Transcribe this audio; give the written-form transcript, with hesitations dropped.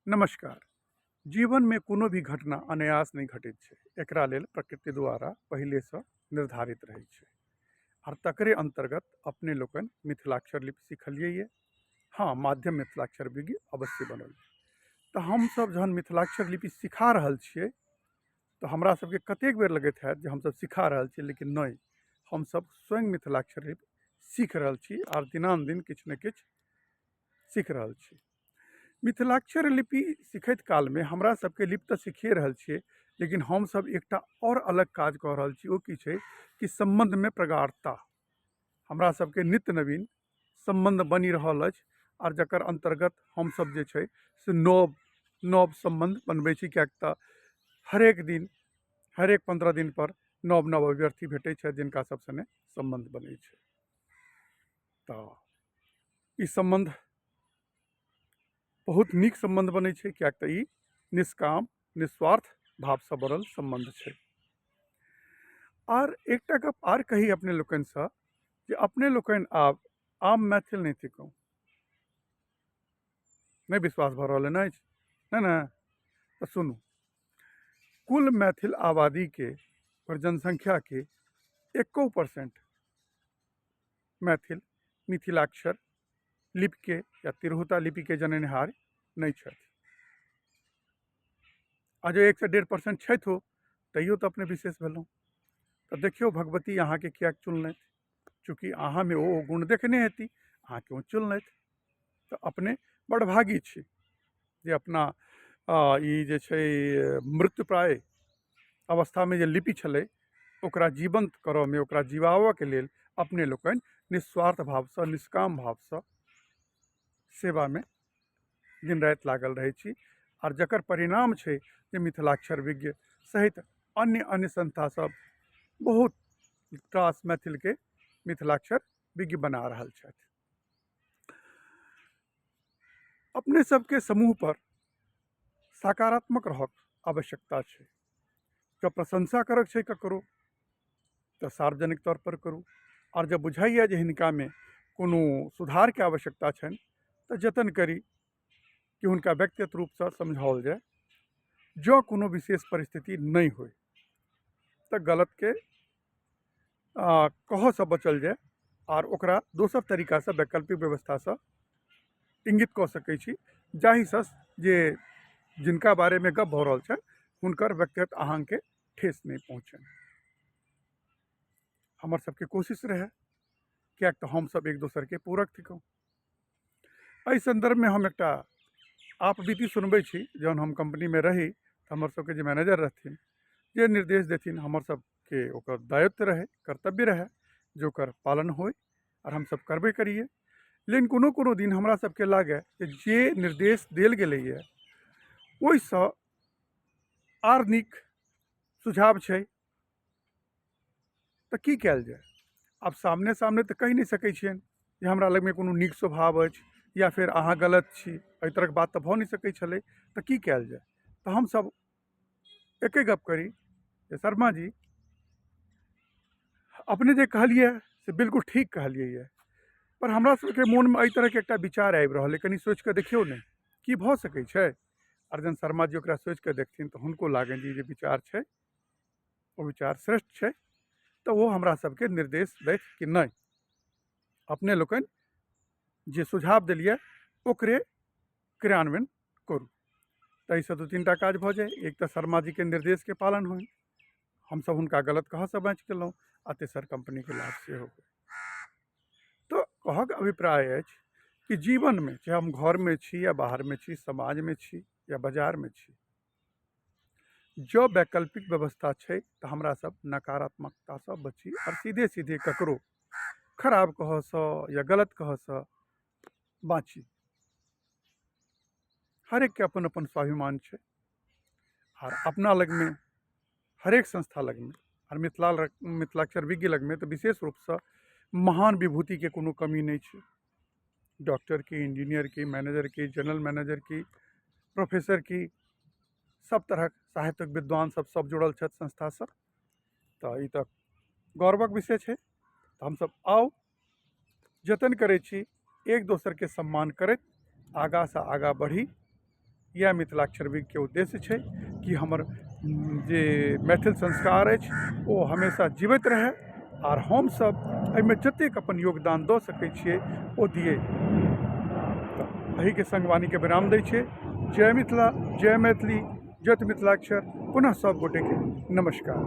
नमस्कार। जीवनमे कोनो भी घटना अनायास नहि घटैत छै। एकरा लेल प्रकृति द्वारा पहिलेसँ निर्धारित रहै छै आर तकरे अन्तर्गत अपने लोकनि मिथिलाक्षर लिपि सिखलियै ये। हँ, माध्यम मिथिलाक्षर विज्ञ अवश्य बनल। तऽ हमसभ जहन मिथिलाक्षर लिपि सिखा रहल छियै तऽ हमरा सबके कतेक बेर लगैत हैत जे हमसभ सिखा रहल छी, लेकिन नहि, हमसभ स्वयं मिथिलाक्षर लिपि सीख रहल छी आर दिनानुदिन किछु ने किछु सीख रहल छी। मिथिलाक्षर लिपि सिखैत कालमे हमरा सबके लिपि तऽ सिखिए रहल छियै, लेकिन हमसब एकटा आओर अलग काज कऽ रहल छी। ओ की छै कि सम्बन्धमे प्रगाढ़ता हमरा सबके नित्य नवीन सम्बन्ध बनि रहल अछि आर जकर अन्तर्गत हमसब जे छै से नव नव सम्बन्ध बनबै छी, किएक तऽ हरेक दिन हरेक 15 दिनपर नव नव अभ्यर्थी भेटै छथि जिनका सब सङ्गे सम्बन्ध बनै छै। तऽ ई सम्बन्ध बहुत नीक सम्बन्ध बनै छै, किएक तऽ ई निष्काम निस्वार्थ भावसँ बनल सम्बन्ध छै। आर एकटा गप आर कही अपने लोकनिसँ जे अपने लोकनि आब आम मैथिल नहि थिकहुँ। नहि विश्वास भऽ रहल अछि नहि ने? तऽ सुनू, कुल मैथिल आबादीके और जनसंख्याके 1% मैथिल मिथिलाक्षर लिपिके या तिरहुता लिपिके जननिहार नहि छथि। आ जे 1 से 1.5% छथि हो, तैयो तऽ अपने विशेष भेलहुँ। तऽ देखियौ भगवती अहाँके किएक चुनलथि, चूँकि अहाँमे ओ गुण देखने हेती, अहाँके ओ चुनलथि। तऽ अपने बड़भागी छी जे अपना ई जे छै मृत्युप्राय अवस्थामे जे लिपि छलै ओकरा जीवन्त करऽमे, ओकरा जिवाबऽके लेल अपने लोकनि निस्वार्थ भावसँ निष्काम भावसँ सेवामे दिन राति लागल रहै छी। आर जकर परिणाम छै जे मिथिलाक्षर विज्ञ सहित अन्य अन्य संस्था सब बहुत रास मैथिलके मिथिलाक्षर विज्ञ बना रहल छथि। अपने सबके समूह पर सकारात्मक रहक आवश्यकता छै। जब प्रशंसा करक छै ककरो तऽ सार्वजनिक तौर पर करू, आओर जब बुझाइए जे हिनकामे कोनो सुधारके आवश्यकता छनि तऽ जतन करी कि हुनका व्यक्तिगत रूपसँ समझाओल जाय। जँ कोनो विशेष परिस्थिति नहि होइ तऽ गलतके कहऽसँ बचल जाय आर ओकरा दोसर तरीकासँ वैकल्पिक व्यवस्थासँ इंगित कऽ सकै छी, जाहिसँ जे जिनका बारेमे गप भऽ रहल छनि हुनकर व्यक्तिगत अहंके ठेस नहि पहुँचनि। हमर सबके कोशिश रहए, किएक तऽ हमसब एक दोसरके पूरक थिकहुँ। एहि सन्दर्भमे हम एकटा आपबीती सुनबै छी। जहन हम कम्पनीमे रही तऽ हमर सबके जे मैनेजर रहथिन, जे निर्देश देथिन हमर सबके ओकर दायित्व रहै, कर्तव्य रहै जे ओकर पालन होइ, आओर हमसब करबे करियै। लेकिन कोनो कोनो दिन हमरा सबके लागै जे निर्देश देल गेलैए ओहिसँ आर नीक सुझाव छै, तऽ की कयल जाय? आब सामने सामने तऽ कहि नहि सकै छियनि जे हमरा लगमे कोनो नीक स्वभाव अछि या फेर अहाँ गलत छी, एहि तरहक बात तऽ भऽ नहि सकै छलै। तऽ की कयल जाय? तऽ हमसभ एके गप करी जे शर्मा जी, अपने जे कहलियै से बिल्कुल ठीक कहलियै यऽ, पर हमरा सबके मोनमे एहि तरहके एकटा विचार आबि रहल अइ, कनि सोचिकऽ देखियौ ने की भऽ सकै छै। आर जहन शर्मा जी ओकरा सोचिकऽ देखथिन तऽ हुनको लागनि जे ई जे विचार छै ओ विचार श्रेष्ठ छै। तऽ ओ हमरा सबके निर्देश दैथ कि नहि, अपने लोकनि जे सुझाव देलियै ओकरे क्रियान्वयन करू। ताहिसँ 2-3 टा काज भऽ जाय। एक तऽ शर्मा जीके निर्देशके पालन होइ, हमसब हुनका गलत कहऽसँ बाँचि गेलहुँ, आ तेसर कम्पनीके लाभ सेहो होइ। तऽ कहऽके अभिप्राय अछि कि जीवनमे चाहे हम घरमे छी या बाहरमे छी, समाजमे छी या बाजारमे छी, जँ वैकल्पिक व्यवस्था छै तऽ हमरा सब नकारात्मकतासँ बची आओर सीधे सीधे ककरो खराब कहऽसँ या गलत कहऽसँ बाँची। हरेकके अपन अपन स्वाभिमान छै, आर अपना लगमे हरेक संस्था लगमे आर मिथिलाक्षर विज्ञ लगमे तऽ विशेष रूपसँ महान विभूतिके कोनो कमी नहि छै। डॉक्टर की, इंजीनियर की, मैनेजर की, जनरल मैनेजर की, प्रोफेसर की, सब तरहक साहित्यिक विद्वान सब सब जुड़ल छथि संस्थासँ। तऽ ई तऽ गौरवक विषय छै। तऽ हमसब आउ जतन करै छी एक दोसरके सम्मान करैत आगाँसँ आगाँ बढ़ी, इएह मिथिलाक्षर वीकके उद्देश्य छै कि हमर जे मैथिल संस्कार अछि ओ हमेशा जीवैत रहय आर हमसभ एहिमे जतेक अपन योगदान दऽ सकै छियै ओ दियै। तऽ एहिके सङ्ग वाणीके विराम दै छियै। जय मिथिला, जय मैथिली, जय मिथिलाक्षर। पुनः सभ गोटेके नमस्कार।